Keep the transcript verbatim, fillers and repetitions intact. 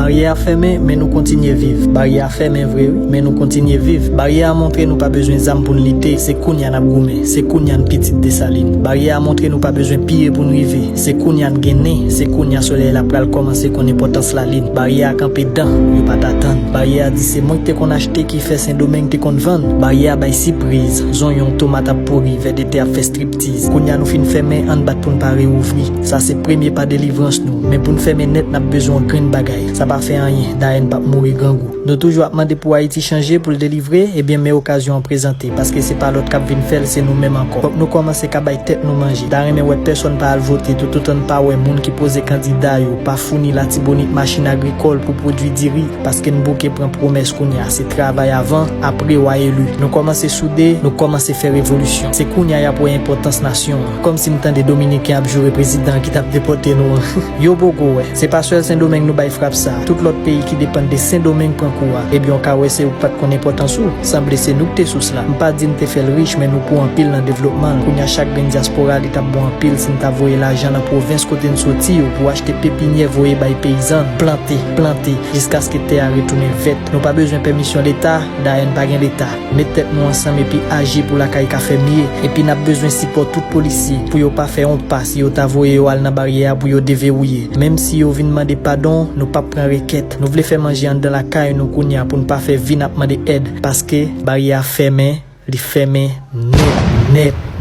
Baryè a fèmen, men nou kontinye viv. Baryè a fèmen vre, wi, men nou kontinye viv. Baryè a montre nou pa bezwen zam pou n lite. Se kounye a n ap goumen. Se kounye a n pitit Desalin. Baryè a montre nou pa bezwen piye pou n rive. Se kounye a n gen nen. Se kounye a solèy la pral kòmanse konn enpòtans lalin. Baryè a kanpe dan, yo pa t atann. Baryè a di se mwen ki te konn achte ki fè Sendomeng te konn vann. Baryè a bay sipriz. Zonyon, tomat ap pouri, vèdetè ap fè striptiz. Kounye a nou fin fèmen, ann bat pou n pa reouvri. Sa se premye pa delivrans nou. Men pou n fèmen nèt, n ap bezwen yon grenn bagay. Sa pa fè anyen, dayè n p ap mouri grangou. Nou toujou ap mande pou Ayiti chanje, pou l delivre, ebyen men okazyon an prezante, paske se pa lòt k ap vin fè l, se nou menm ankò. Fòk nou kòmanse ka bay tèt nou manje. Ta renmen wè pèsonn pa al vote, toutotan n pa wè moun ki poze kandida yo pa founi Latibonit machin agrikòl pou pwodui diri, paske n bouke pran pwomès kounye a, se travay avan, apre w a eli. Nou kòmanse soude, nou kòmanse fè revolisyon. Se kounye a y ap wè enpòtans nasyon an. Kòmsi m tande Dominiken ap joure prezidan ki t ap depòte nou an. Yo poko wè. Se pa sèl Sendomeng nou bay frap sa. Tout lòt peyi ki depann de Sendomeng pran kou a. Ebyen, w ka wè se ou k pa t konn enpòtans ou. Sanble se nou k te sous la. M pa di n te fè l rich, men nou pou anpil nan devlopman l. Kounye a, chak grenn dyaspora, li t ap bon anpil si n ta voye lajan nan pwovens kote n soti yo pou achte pepinyè voye bay peyizan. Plante, plante, jiskaske tè a retounen vèt. Nou pa bezwen pèmisyon Leta, dayè n pa gen Leta. Met tèt nou ansanm epi aji pou lakay ka fè mye. Epi n ap bezwen sipò tout polisye pou yo pa fè yon pa si yo ta voye yo al nan baryè a pou yo deverouye. Menm si yo vin mande padon, nou p ap pran rekèt. Nou vle fè manje anndan lakay nou kounye a pou n pa fè vi n ap mande èd. Paske baryè a fèmen, li fèmen nèt, nèt.